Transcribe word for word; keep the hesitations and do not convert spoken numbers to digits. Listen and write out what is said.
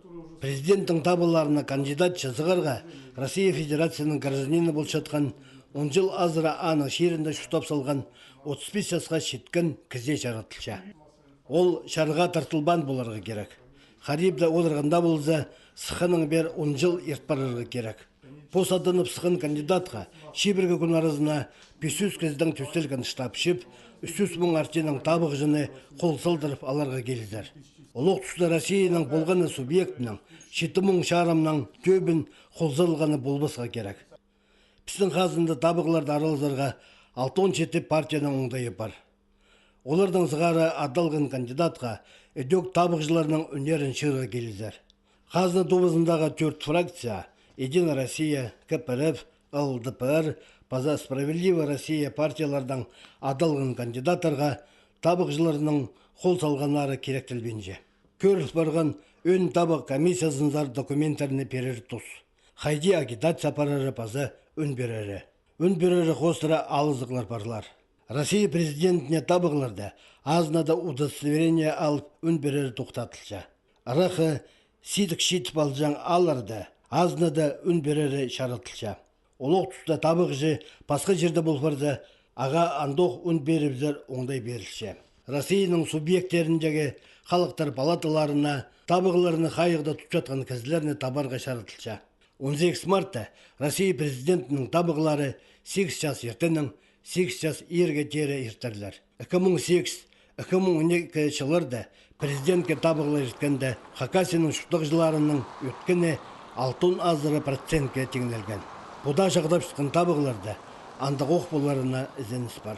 Президенттің табығларына кандидатча сығарға Россия Федерацияның гражданины полчатхан, он чыл азыра аның чирінде чуртап салған отыс пис часха читкен кізее чаратылча. Ол чарға тартылбаан поларға кирек. Харибде одырғанда полза, сыхханнаң пеер он чыл ирт парарға кирек. Пос аданып сыххан кандидатха чибіргі кӱн аразына пис чӱс кізідең тӧстелген штаб чіп, ӱс чӱс муң артинаң табығҷыны хол салдырып аларға килізер. Ол ох туста Россияның полған на субъектінің читі муң чарымнаң тӧбін хол салғаны полбасха кирек. Пістің хазнада табығларда араласарға алтон читі партияның оңдайы пар. Олардаң сығара адалған кандидатха ідӧк табығҷыларның ӱннерін чыырға килізер. Хазна тубызындағы тӧрт фракция: Единая Россия, К П Р Ф, Л Д П Р паза Справедливая Россия партиялардаң адалған кандидаттарға табығҷыларның хол салғаннары киректелбинче. Кӧріл парған ӧӧн табығ комиссиязынзар документтерні пирер тус. Хайди агитация апарары паза ӱн пирері. Ӱн пирері хоостыра алызығлар парлар. Россия президентіне табығларда азнада удостоверение алып ӱн пирері тохтатылча. Ыраххы сидік читіп алҷаң аалларда азнада ӱн пирері чаратылча. Ол ох туста табығҷы пасха чирде пол парза, ағаа андох ӱн пирібізер оңдай пирілче. Россияның субъекттеріндегі халыхтар палаталарына табығларны хайығда тутчатхан кізілерні табарға чаратылча. Он сигіс мартта Россия президентінің табығлары сигіс час иртеннең сигіс час иирге теере иртерлер. Ікі муң сигіс, ікі муң он ікі чылларда президентке табығлар ирткенде Хакасияның чуртағҷыларының ӧткені алтон азыра процентке тиңнелген. Пу даа чағдапчатхан табығларда андағ ох поларына ізеніс пар.